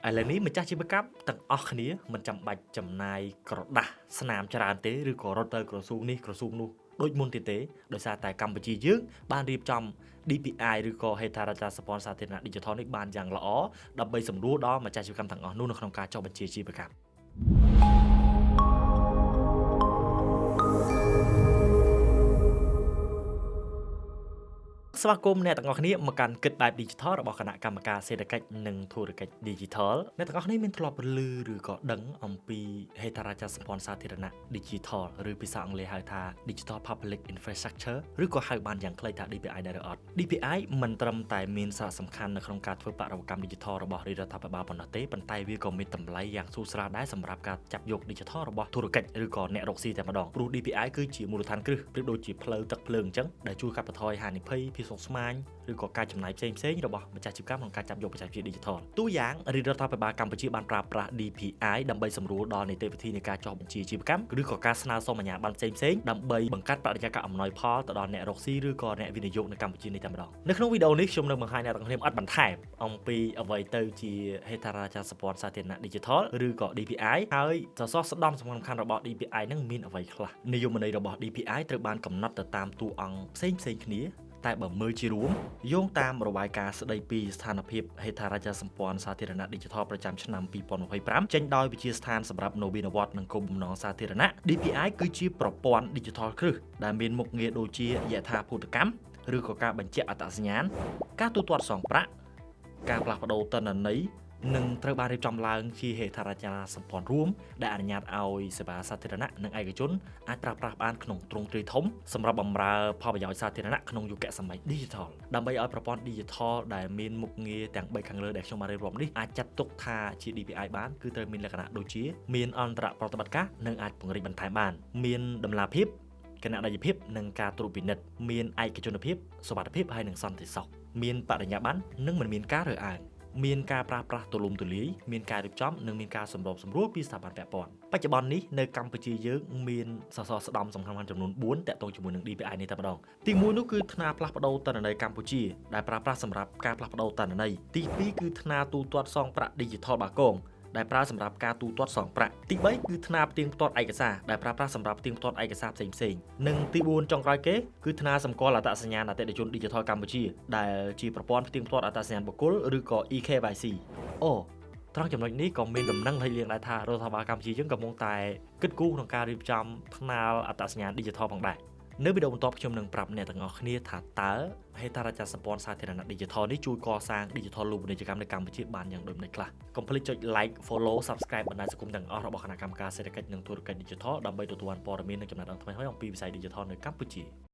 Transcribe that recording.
ឥឡូវនេះម្ចាស់អាជីវកម្មទាំងអស់គ្នាមិនចាំបាច់ចំណាយក្រដាសស្នាមច្រើនទេឬក៏រត់ទៅក្រសួងនេះក្រសួងនោះដូចមុនទៀតទេដោយសារតែកម្ពុជាយើងបានរៀបចំ DPI ឬក៏ហេដ្ឋារចនាសម្ព័ន្ធសាធារណៈ Digital នេះបានយ៉ាងល្អដើម្បីសម្រួលដល់ម្ចាស់អាជីវកម្មទាំងអស់នោះនៅក្នុងការចុះបញ្ជីអាជីវកម្ម ស្វាគមន៍អ្នកទាំងអស់គ្នាមកកាន់គិតបែប Digital របស់គណៈកម្មការសេដ្ឋកិច្ចនិងធុរកិច្ច Digital អ្នកទាំងអស់គ្នាមានធ្លាប់ឮឬក៏ដឹងអំពីហេដ្ឋារចនាសម្ព័ន្ធសាធារណៈ Digital ឬភាសាអង់គ្លេសហៅថា Digital Public Infrastructure ឬក៏ហៅបានយ៉ាងខ្លីថា DPI ដែរឬអត់ DPI មិនត្រឹមតែមានសារៈសំខាន់នៅក្នុងការធ្វើបរិវកម្ម Digital របស់រាជរដ្ឋាភិបាលប៉ុណ្ណោះទេប៉ុន្តែវាក៏មានតម្លៃយ៉ាងស្រួលស្រាលដែរសម្រាប់ការចាប់យក Digital របស់ធុរកិច្ចឬក៏អ្នករកស៊ីតែម្ដងព្រោះ DPI គឺជាមូលដ្ឋានគ្រឹះប្រៀបដូចជាផ្លូវទឹកភ្លើងអញ្ចឹងដែលជួយកាត់បន្ថយហានិភ័យភាពស្មុគស្មាញឬក៏ការចំណាយផ្សេងៗរបស់ម្ចាស់អាជីវកម្មក្នុងការចាប់យកបច្ចេកវិទ្យា Digital ទូយ៉ាងរាជរដ្ឋាភិបាលកម្ពុជាបានប្រើប្រាស់ DPI ដើម្បីសម្រួលដល់នីតិវិធីនៃការចុះបញ្ជីអាជីវកម្មឬក៏ការស្នើសុំអាជ្ញាប័ណ្ណផ្សេងៗដើម្បីបង្កើតបរិយាកាសអំណោយផលទៅដល់អ្នករកស៊ីឬក៏អ្នកវិនិយោគនៅកម្ពុជានេះតែម្ដងនៅក្នុងវីដេអូនេះខ្ញុំនឹងបង្ហាញអ្នកទាំងគ្នាឥតបន្ថែមអំពីអ្វីទៅជាហេដ្ឋារចនាសម្ព័ន្ធសាធារណៈ Digital ឬក៏ DPI ហើយសសរស្តម្ភសំខាន់ៗរបស់ DPI នឹងមានអ្វីខ្លះនិយមន័យរបស់ DPI ត្រូវបានកំណត់ទៅតាមតួអង្គផ្សេងៗគ្នាតែបើមើលជារួមយោងតាមរបាយការណ៍ស្ដីពីស្ថានភាពហេដ្ឋារចនាសម្ព័ន្ធសាធារណៈ Digital ប្រចាំឆ្នាំ2025ចេញដោយវិទ្យាស្ថានសម្រាប់នវានុវត្តន៍និងគោលបំណងសាធារណៈ DPI គឺជាប្រព័ន្ធ Digital គ្រឹះដែលមានមុខងារដូចជាយថាភូតកម្មឬក៏ការបញ្ជាក់អត្តសញ្ញាណការទូទាត់សងប្រាក់ការផ្លាស់ប្ដូរទិន្នន័យនិងត្រូវបានរៀបចំឡើងជាហេដ្ឋារចនាសម្ព័ន្ធរួមដែលអនុញ្ញាតឲ្យសេវាសាធារណៈនិងឯកជនអាចប្រើប្រាស់បានក្នុងទ្រង់ទ្រាយធំសម្រាប់បម្រើផលប្រយោជន៍សាធារណៈក្នុងយុគសម័យ Digital ដើម្បីឲ្យប្រព័ន្ធ Digital ដែលមានមុខងារទាំង3ខាងលើដែលខ្ញុំបានរៀបរាប់នេះអាចចាត់ទុកថាជា DPI បានគឺត្រូវមានលក្ខណៈដូចជាមានអន្តរប្រតិបត្តិការនិងអាចពង្រីកបន្ថែមបានមានតម្លាភាពគណនេយ្យភាពនិងការត្រួតពិនិត្យមានឯកជនភាពសុវត្ថិភាពហើយនិងសន្តិសុខមានបរិញ្ញាប័ណ្ណនិងមិនមានការរើសអើងមានការប្រើប្រាស់ទូលំទូលាយមានការរៀបចំនិងមានការសម្របសម្រួលពីស្ថាប័នពាក់ព័ន្ធបច្ចុប្បន្ននេះនៅកម្ពុជាយើងមានសសរស្តម្ភសំខាន់ៗចំនួន4តាក់ទងជាមួយនឹង DPI នេះតែម្ដងទី1នោះគឺថ្នាផ្លាស់ប្ដូរទិន្នន័យកម្ពុជាដែលប្រើប្រាស់សម្រាប់ការផ្លាស់ប្ដូរទិន្នន័យទី2គឺថ្នាទូទាត់សងប្រាក់ Digital បាគងដែលប្រើសម្រាប់ការទូទាត់សងប្រាក់ទី3គឺថ្នាផ្ទៀងផ្ទាត់ឯកសារដែលប្រើប្រាស់សម្រាប់ផ្ទៀងផ្ទាត់ឯកសារផ្សេងៗនិងទី4ចុងក្រោយគេគឺថ្នាសម្គាល់អត្តសញ្ញាណអតិថិជន Digital កម្ពុជាដែលជាប្រព័ន្ធផ្ទៀងផ្ទាត់អត្តសញ្ញាណបុគ្គលឬក៏ eKYC អូត្រង់ចំណុចនេះក៏មានដំណឹងឲ្យលៀងដែរថារដ្ឋាភិបាលកម្ពុជាយើងកំពុងតែគិតគូរក្នុងការរៀបចំថ្នាលអត្តសញ្ញាណ Digital ផងដែរនៅវីដេអូបន្ទាប់ខ្ញុំនឹងប្រាប់អ្នកទាំងអស់គ្នាថាតើហេដ្ឋារចនាសម្ព័ន្ធសាធារណៈ Digital នេះជួយកសាង Digital លូពាណិជ្ជកម្មនៅកម្ពុជាបានយ៉ាងដូចម្តេចខ្លះកុំភ្លេចចុច Like Follow Subscribe បណ្ដាញសង្គមទាំងអស់របស់គណៈកម្មការសេដ្ឋកិច្ចនិងធុរកិច្ច Digital ដើម្បីទទួលបានព័ត៌មាននិងចំណេះដឹងថ្មីៗអំពីវិស័យ Digital នៅកម្ពុជា។